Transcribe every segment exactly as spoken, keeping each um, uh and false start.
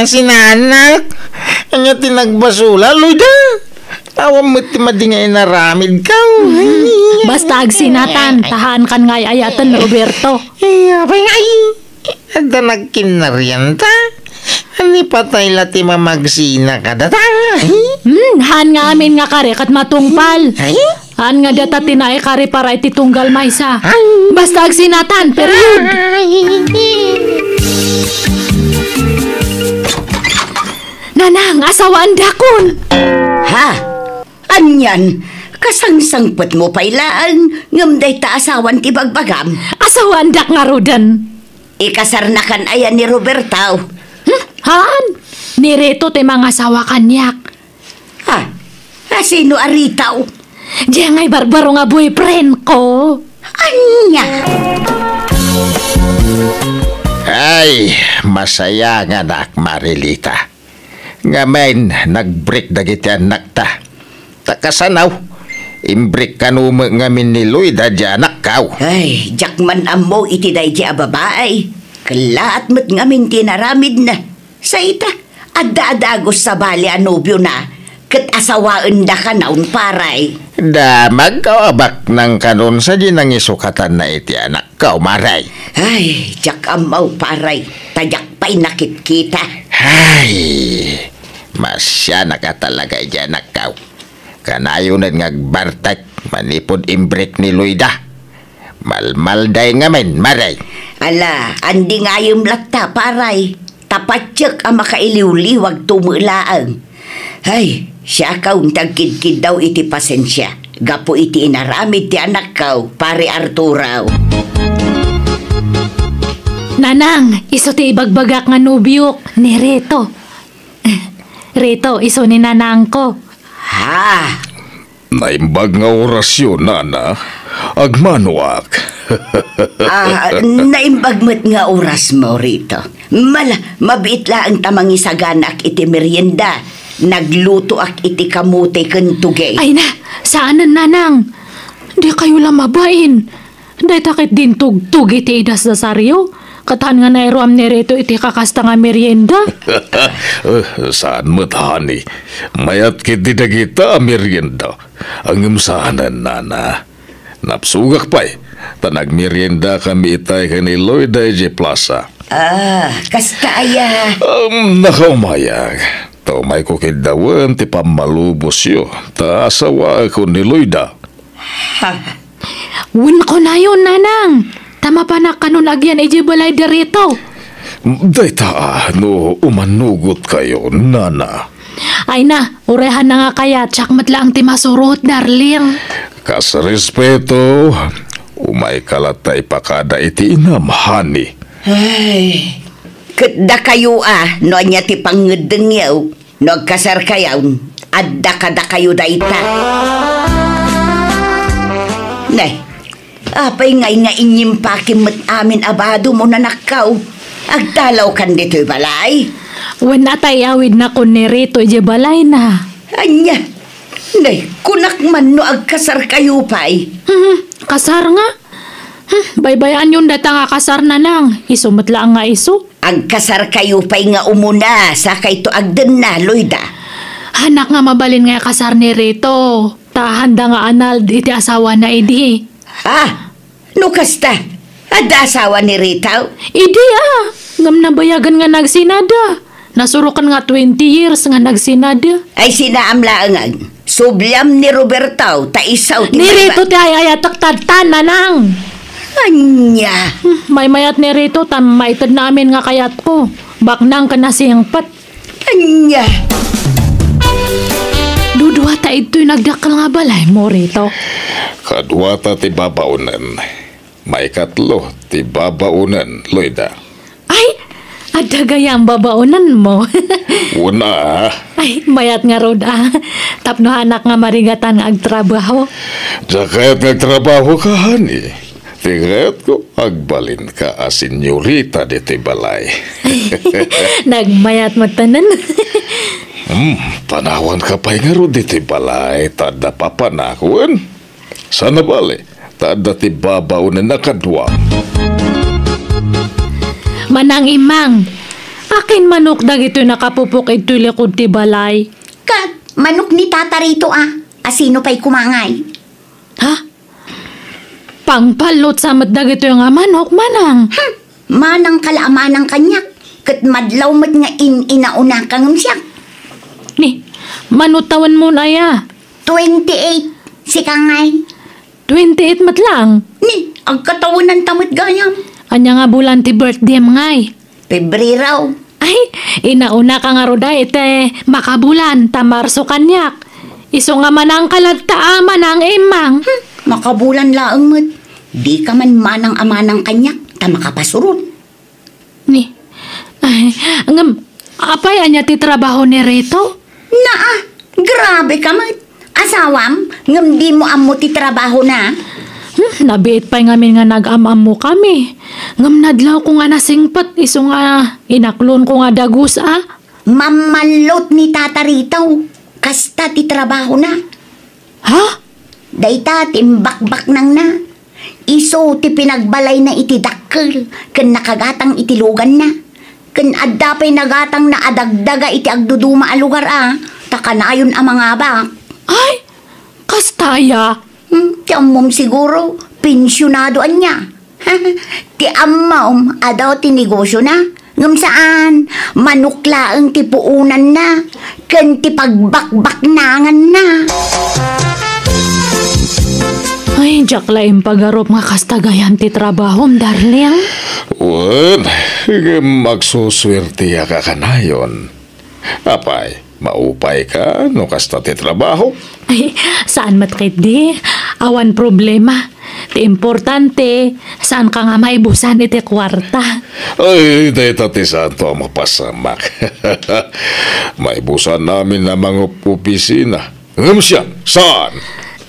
Sinanak, ania ti nagbasol, Loida? Awan met ti madi nga inaramidko. Basta agsinatan, ta haankan nga ay-ayaten, Roberto. Ay, apay nga, ay. Adda nagkinnarianta? Ani patay la ti mamagsina kadata? Hmm, haan nga amin nga kari ket matungpal. Ay? Haan nga data ti naikari para iti tunggal maysa. Ay. Basta agsinatan, period. Ay. Nanang, asawaandakon. Ha? Anian, kasangsangpetmo pay laeng ngem dayta asawan ti bagbagam? Asawaandak ngaruden. Ikasarnakan aya ni Roberto? Hmm, haan. Ni Rito ti mangasawa kaniak. Ha? A, sino a Rito? Diay nga ibarbaro nga boyfriendko. Ania? Ay, masayanganak, Marilita. Ngamin, nagbreak dagiti annakta. Ta kasano, imbreak kano met ngamin ni Loida diay anakko. Ay, diak man ammo iti daydiay a babai. Kellaat met ngamin ti inaramidna. Sa ita, adda a dagus sabali a nobiona, ket asawaenda kanon, paray. Damagko a baknang kanon sadi nangisukatanna iti anakko, Maray. Ay, diak ammo, paray, ta diak pay nakitkita. Ay, masianak a talaga idiay anakko. Kanayonen nga agbartek manipud imbreak ni Loida. Malmalday ngamin, Maray. Ala, andingayem latta, paray. Ta patiek a makailiwliwagto met laeng. Ay, siakon ti agkidkiddaw iti pasensia gapu iti inaramid ti anakko, Pare Arturo. Nanang, isu ti ibagbagak nga nobiok, ni Rito. Rito, isu ni nanangko. Ha? Naimbag nga orasyo, nana. Agmanoak. Ah, naimbag met nga orasmo, Rito. Mala, mabiit laeng ta mangisaganaak iti merienda. Naglutoak iti kamote ken tugey. Ay na, saanen, nanang. Dikayo la mabain. Dayta ket dintugtog iti idasdasaryo, ket haan nga nairuam ni Rito iti kakasta nga merienda. Eh, saan met, honey. Mayat ketdi dagita a merienda. Ngem saanen, nana. Napsugak pay, ta nagmeriendakami itay ken ni Loida idiay plaza. Ah, kasta aya? Um, nakaumayag. Ta umayko kiddawen ti pammalubosyo, ta asawaekon ni Loida. Ha? Wen kunayon, nanang, ta mapanak kanon agyan idiay balay da Rito. Dayta a, no umannugotkayo, nana. Ay na, uray haan nga kayat, siak met laeng ti masurot, darling. Kas respeto, umayka latta ipakada iti inam, honey. Ay, ket dakayo a, no ania ti pangngeddengyo, no agkasarkayon, adda kadakayo dayta. Ne, apay ngay nga inyimpakim met amin a badom, nanakko? Agtalawkan ditoy balay? Wen, atay awidnakon ni Rito idiay balayna. Ania? Ne, kunak man no agkasarkayo pay. Hmm, kasar nga? Hmm, baybay-anyon dayta nga kasar, nanang. Isu met laeng nga isu. Agkasarkayo pay nga umuna, sakayto agdenna, Loida. Haanak nga mabalin nga ikasar ni Rito. Ta haanda nga annulled iti asawana idi. Ha? No kasta, adda asawa ni Rito? Idi a, ngem nabayagan nga nagsinada. Nasuroken nga twenty years nga nagsinada. Ay, sinaam laengen. Subliam ni Roberto, ta isu ti Ni Rito ti ay-ayatek tatta, nanang. Ania? Hmm, maymayat ni Rito, ta maitedna amin nga kayatko. Baknang ken nasingpet. Ania? Dudua ta idtoy nagdakkel nga balaymo, Rito. Kaduata ti babaonen. Maikatlo ti babaonen, Loida. Ay, adda gayam babaonenmo. Una. Ay, mayat ngarud a. Tapno haanak nga marigatan nga agtrabaho. Diak kayat nga agtrabaho ka, honey. Ti kayatko, agbalinka a senyorita ditoy balay. Nagmayat met tanan. Hmm, panawanka pay ngarud ditoy balay, ta adda papanak, wen? Saan a bale, ta adda ti babaonen a kadua. Manang Imang, a, Akin manok dagitoy nakapupok idtoy likod ti balay? Ket manok ni Tata Rito a. A sino pay koma ngay? Ha? Pangpallot sa met dagitoy nga manok, manang. Hmm, manang ka la a manang kaniak, ket madlaw met nga in-inauna ka ngem siak. Ni, mano tawenmon aya? Twenty-eight, sika ngay? Twenty-eight met laeng. Ni, agkatawenan ta met gayam. Ania nga bulan ti birthdayem ngay? Pebrero. Ay, inauna ka ngarud iti makabulan ta Marso kaniak. Isu nga manang ka latta a manang, Immang. Hmm, makabulan laeng met. Dika man manang a manang kaniak ta makapasurot. Ni, ay, ngem, apay ania ti trabaho ni Rito? Naa, grabe ka met. Asawam, ngem dimo ammo ti trabahona? Hmm, nabiit pay ngamin nga nag-am-ammokami. Ngem nadlawko nga nasingpet isu nga inaklonko nga dagus a. Mammallot ni Tata Rito. Kasta ti trabahona. Ha? Dayta ti imbakbaknangna. Isu ti pinagbalayna iti dakkel ken nakagatang iti luganna. Ken adda pay nagatangna a dagdaga iti agduduma a lugar a, ta kanayon a mangabak. Ay, kasta aya? Hmm, ti ammom siguro, pensionado ania. Ti ammom, adu ti negosiona. Ngem saan, manok laeng ti puonanna, ken ti pagbakbaknanganna. Ay, diak la impagarup nga kasta gayam ti trabahom, darling. Wen, ngem agsusuertiak a kanayon. Apay, maupay ka no kasta ti trabaho? Ay, saan met ketdi. Awan problema. Ti importante, saan ka nga maibusan iti kuarta. Ay, dayta ti saanto a mapasamak. Maibusan amin a mangopisina. Ngem siak, saan?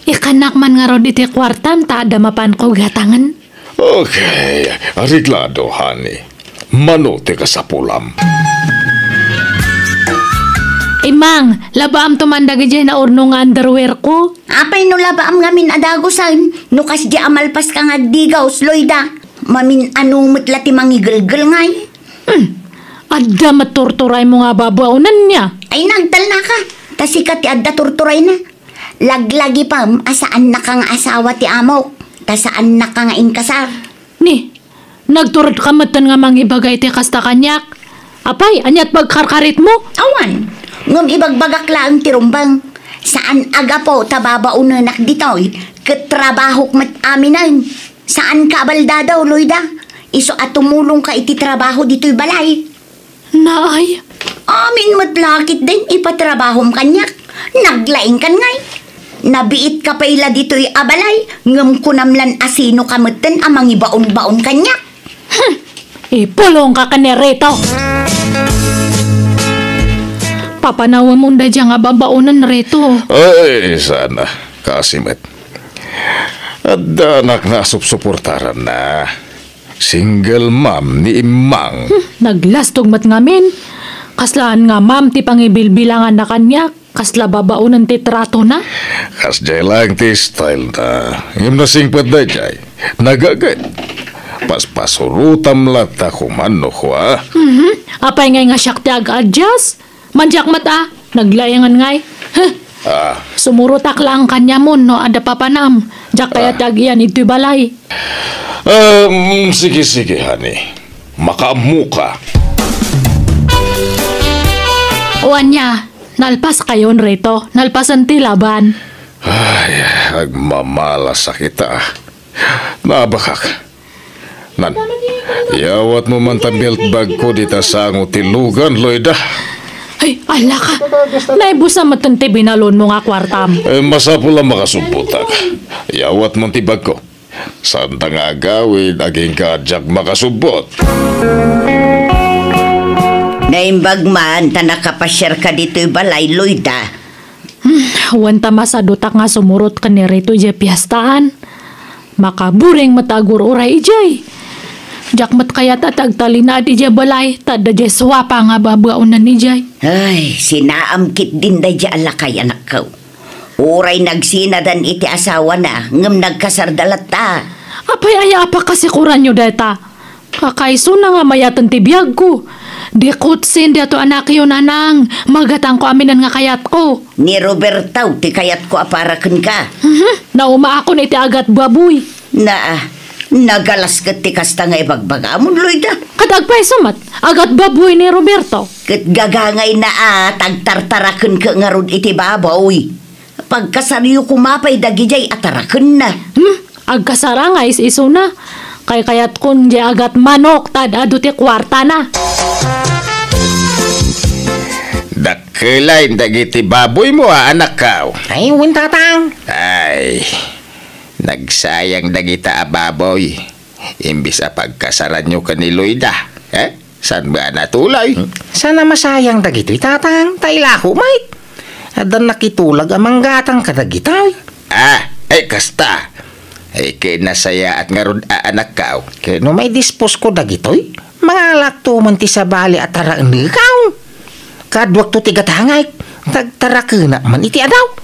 Ikkannak man ngarud iti kuartam ta adda mapanko gatangen. Okay, areglado, honey. Mano ti kasapulam? Imang, labaamto man dagidiay naurno nga underwear ko. Apay no labaam ngamin a dagusen, no kasdiay a malpaska nga agdigaus, Loida? Mamin-ano met la ti mangigelgel ngay. Hmm, adda met turturaymo nga babaonenna. Ay, nagtalnaka. Ta sika ti adda turturayna. Laglagipem a saannaka nga asawa ti amok, ta saannaka nga inkasar. Ni, nagturodka metten nga mangibaga iti kasta kaniak? Apay, aniat pagkarkaritmo? Awan, ngem ibagbagak laeng ti rumbeng. Saan a gapu ta babaonenak ditoy, ket trabahok met aminen. Saanka a baldadaw, Loida. Isu a tumulongka iti trabaho ditoy balay. Naay. Amin met la ketdin ipatrabahom kaniak. Naglaingkan ngay. Nabiitka pay la ditoy a balay, ngem kunam lan a sino ka metten a mangibaonbaon kaniak. Hmm. Ipulongka ken ni Rito. Papanawem unday dia nga babaonen, Rito. Ay, sana. Kaasi met. Adda anak nga supsuportaranna. Single mom ni Imang. Hmm, naglastog met ngamin. Kaslaan nga mom ti pangibilbilanganna kaniak, kasla babaonen ti tratona. Kasdiay laeng ti style na. Ngem nasingpet daydiay. Nagaget. Paspasurotam latta koma no kua. Mhm. Apay ngay nga siak ti ag-adjust? Mandiak met a, naglaingan ngay. Huh. Ah. Sumurotak laeng kaniamon no adda papanam. Diak kayat ti agiyan idtoy balay. Um, sige, sige, honey. Makaammoka. O ania, nalpaskayon, Rito. Nalpasen ti laban. Ay, agmamalasakit a. Naabakak. Nan, iyawatmo man ta belt bag ko dita sango ti lugan, Loida. Ay, ala ka. Naibusan met ti binalonmo nga kuartam. Eh, masapul a makasubbotak. Iyawatmo ti bag ko. Saanta nga agawid, agingga a diak makasubbot. Naimbag man ta nakapasiarka ditoy balay, Loida. Hmm, wen ta masadutak nga sumurot ken ni Rito idiay piestaan. Makaburing met a agur-uray idiay. Diak met kayat a ti agtalinaed idiay balay, ta adda diay suapa nga babaonen idiay. Ay, sinaam ketdin daydiay a lakay, anakko. Uray nagsinadan iti asawana, ngem nagkasarda latta. Apay aya a pakasikoranyo dayta? Kakaisuna nga mayaten ti biagko. Di kutsin daytoy anakyo, nanang. Magatangko aminen nga kayatko. Ni Roberto ti kayatko a para kenka. Mhm. Naumaakon iti agatbaboy. Naa, nagalas ket ti kasta nga ibagbagam, Loida. Ket agpayso met, agatbaboy ni Roberto. Ket gagangayna a tagtartarakenka ngarud iti baboy. Pagkasaryo koma pay dagidiay a tarakenna. Hmm, agkasar nga is-isuna. Kaykayatkon diay agatmanok ta ad-adu ti kuartana. Dakkelay dagiti baboymo a anakko. Ay, wen, tatang. Ay, nagsayang dagita a baboy. Imbes a pagkasaranyo ken ni Loida, eh? Saan ba a natulay? Saan a masayang dagitoy, tatang? Ta ilako met. Adda nakitulag a manggatang kadagitoy. Ah, ay, kasta. Ay, kinasayaat ngarud a anakko. Ket no maidisposko dagitoy, mangalakto man ti sabali a taraennekon. Kaduakto ti gatangek, tagtarakenak man iti adaw.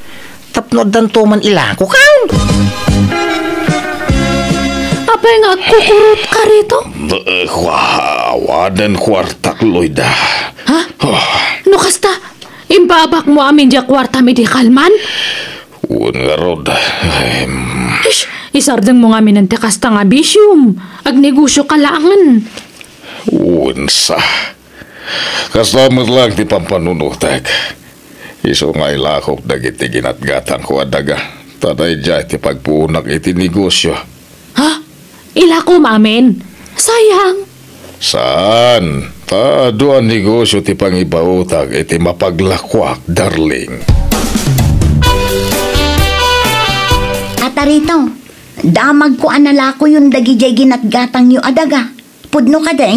Tapno addanto man ilako, kaon. Apay nga agkukurotka dito? Eh, kua-, awanen kuartak, Loida. Ha? Oh. No kasta, impaabakmo amin diay kuartam idi kalman? Wen ngarud. Em. Ish, isardengmo ngamin ti kasta nga bisiom. Agnegosio ka laengen. Wen sa. Kasta met laeng ti pampanunotek. Isu nga ilakok dagiti ginatgatangko a daga, ta daydiay ti pagpuonak iti negosio. Ha? Ilakom amin? Sayang. Saan? Ta adu a negosio ti pangibaotak iti mapaglakuak, darling. Atarito, damagko a nalakoyon dagidiay ginatgatangyo a daga. Pudno kadi?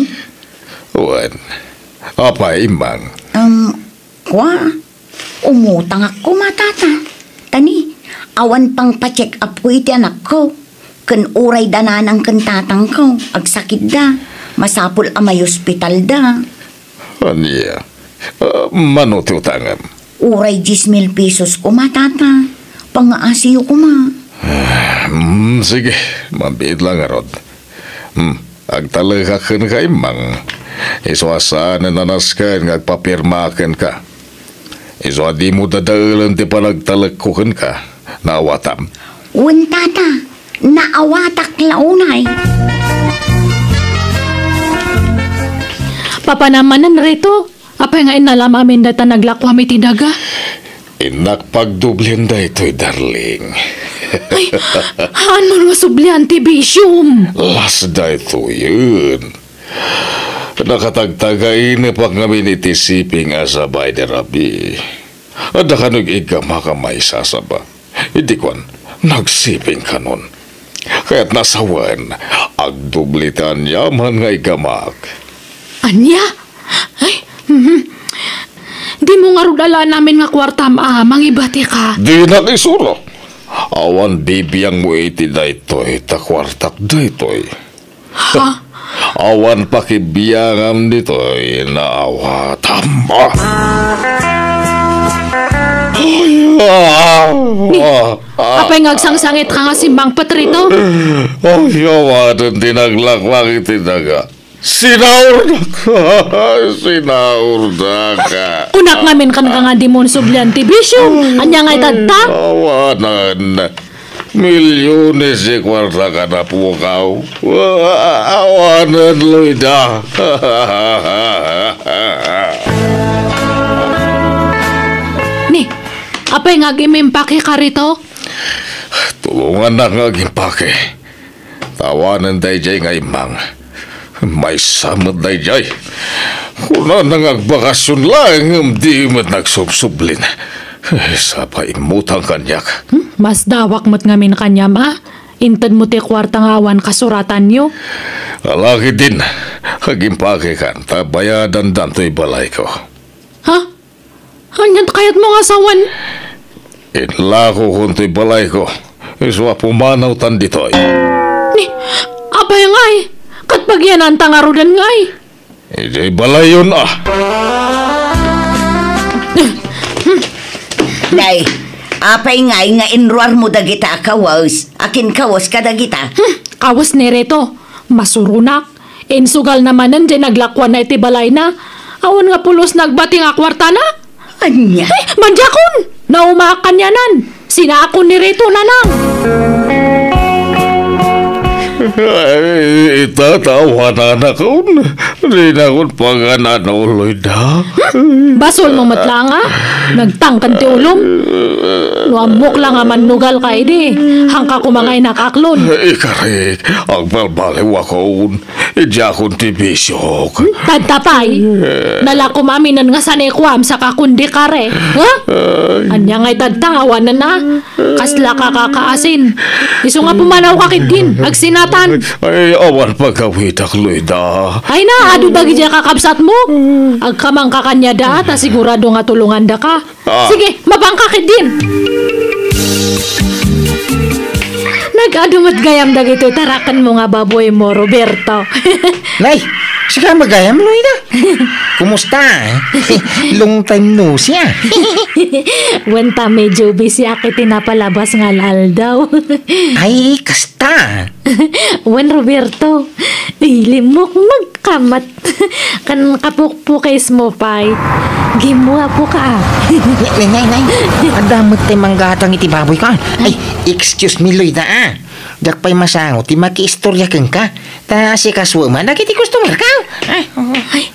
Wen. Apay, Immang? Um, kua, umutangak koma, Tata. Ta ni, awan pangpa-check-upko iti anakko. Ken uray da nanang ken tatangko, agsakitda, masapul a maiospitalda. Ania? Ah, mano ti utangem? Uray dies mil pesos koma, Tata. Pangngaasiyo koma. Ah, mm, sige, mabiit la ngarud. Hmm, agtalekak kenka, Immang. Isu a saanen a nasken nga agpapirma kenka. Isu a dimo dadaelen ti panagtalekko kenka. Naawatam? Wen, Tata. Naawatak la unay. Papanam manen, Rito? Apay nga innalam amin dayta naglakuam iti daga? Innak pagdoblien daytoy, darling. Ay, haan man nga sublian ti bisiom. Las daytoyen. Nakatagtagainepak ngamin iti siping a sabay ni Rabi. Adda kano iggamak a maisasaba. Idi kuan, nagsiping kanon. Kayatna a sawen, agdubli ti aniaman nga iggamak. Ania? Ay, mhm. Dimo ngarud alaen amin nga kuartam a mangibatika. Dinak isuro. Awan bibiangmo iti daytoy, ta kuartak daytoy. Ha? Awan pakibiangam ditoy, naawatam. Ay, ah, Ni, ah, ah. Apay nga agsangsangitka nga simmangpet, Rito? Ay, awanen ti naglaklak iti daga. Sinaurdak. Sinaurdak. Kunak ngamin kenka nga dimo sublian ti bisio. Ania nga itadta? Awanen. Milyones ti kuarta kada pukaw. Awanen, Loida. Ni, apay nga agimpakeka, Rito? Tulongannak nga agimpake. Ta awanen daydiay nga immang. Maysa met daydiay. Kunana nga agbakasion laeng ngem di met nagsubsublin. Sapa immutang kaniak. Hmm? Masdawak met ngamin kaniam a. Intedmo ti kuarta nga awan kasuratanyo. Ala ketdin, agimpakekan ta bayadandan toy balayko. Ha? Ania ti kayatmo nga sawen? Inlakokon toy balayko. Isu a pumanawtan ditoy. Ni, apay ngay? Ket pagyananta ngaruden ngay? Idiay balayon a. Nay, apay ngay nga inruarmo dagita a kawes? Akin kawes kadagita? Hmm, kawes ni Rito. Masuronak. Insugalna manen diay naglakuanna iti balayna. Awan nga pulos nagbating a kuartana? Ania? Eh, mandiakon! Naumaak kanianan! Sinakon ni Rito, Nanang! Ay, itatawananakon. Dinakon pagan-ano, Loida. Basolmo met laeng a nagtangken ti ulom. No ammok la nga mannugalka idi, haanka koma nga inakaklon. Ikarik, agbalbaliwakon. Idiakon ti bisiok. Tadta pay. Nalakom aminen nga sanikuam saka kundi kare. Ha? Ay. Ania ngay tadta, awanen a? Kasla kakakaasin. Isu nga pumanawka ketdin, agsinatan. Ay, awan pagawidak, Loida. Ay na, adu dagiti kakabsatmo. Agkamangka kaniada, ta sigurado nga tulongandaka. Ah. Sige, mapanka ketdin. Nag-adu met gayam dagitoy tarakenmo nga baboymo, Roberto. Nay, sika met gayam, Loida. Kumusta? Long time no see, ah. Wen ta medyo busy ak iti napalabas nga al-aldaw. Ay, kasta. Wen, Roberto. Ay, limukmukka met. Kan kapukpukismo pay. Gimmuapoka, ah. Nay, nay, nay, nay. Adda met ti manggatang iti baboyko. Ay, excuse me, Loida, ah. Diak pay masango ti makiistorya kenka. Ta asikasuem man dagiti customerka. Ah, oo. Ay,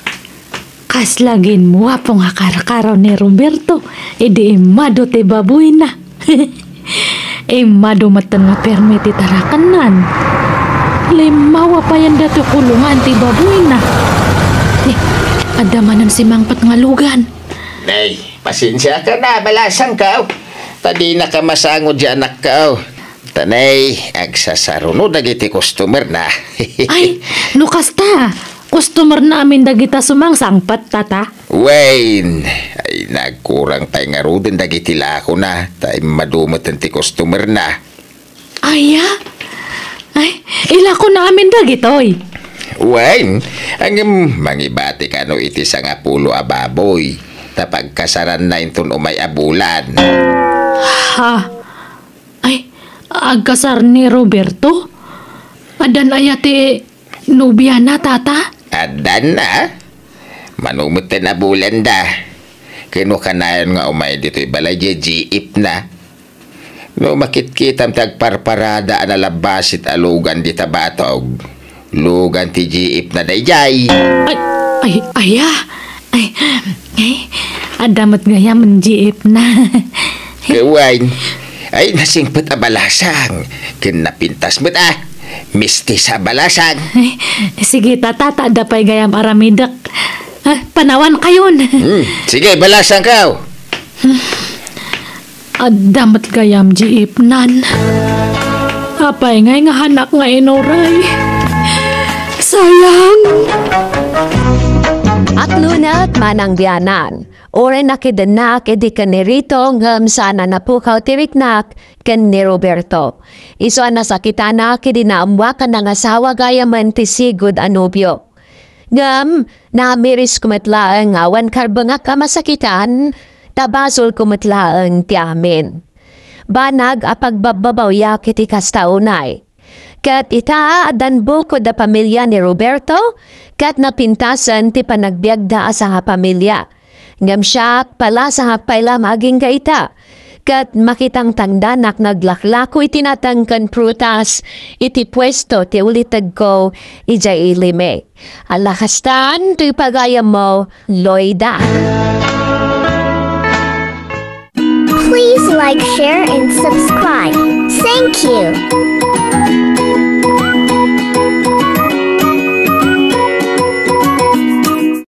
kasla gimmuapo nga karkaro ni Roberto. Idi immadu ti baboyna. Immadu metten nga permi ti tarakennan. Limmawa payen datoy kulongan ti baboyna. Eh, adda manen simangpet nga lugan. Nay, pasensiakan a, balasangko. Ta dinaka masango diay anakko. Ta nay, agsasaruno dagiti customerna. Ay, no kasta, customerna amin dagita sumangsangpet, tata? Wen, ay, nagkurang pay ngaruden dagiti lakona, ta immadu metten ti customerna. Aya? Ay, ilakona amin dagitoy. Wen, ngem mangibatika no iti sangapulo a baboy, ta pagkasaranna inton umay a bulan. Ha? Ay, agkasar ni Roberto? Addan aya ti nobiana, tata? Addan a. Mano metten a bulanda. Ken no kanayon nga umay ditoy balay diay jeepna. No makitkitam ti agparparada a nalabbasit a lugan dita batog, lugan ti jeepna daydiay. Ay, ay, aya? Ay, ay, adda met gayam jeepna. Wen, ay, nasingpet a balasang. Ken napintas met a. Mistis a balasang. Ay, sige, tata, ta adda pay gayam aramidek. Ah, panawankayon. Hmm, sige, balasangko. Adda met gayam jeepnan. Apay ngay nga haanak nga inuray? Sayang! Aklonat, manang bianan. Uray nakidennak idi ken ni Rito ngem saan a napukaw ti riknak ken ni Roberto. Isu a nasakitanak idi naammoak a nangasawa gayamen ti sigud a nobio. Ngem, naamirisko met laeng nga awan karbengak a masakitan, ta basolko met laeng ti amin. Banag a pagbabbabawiak iti kasta unay. Ket ita, addan bukod a pamilia ni Roberto, ket napintasen ti panagbiagda a sangapamilia. Ngem siak, palasangak pay la nga agingga ita. Ket makitangtangdanak naglaklako iti nateng ken prutas iti puesto ti ulitegko idiay Ilime. Ala kastan, toy pagayammo, Loida. Please like, share, and subscribe. Thank you.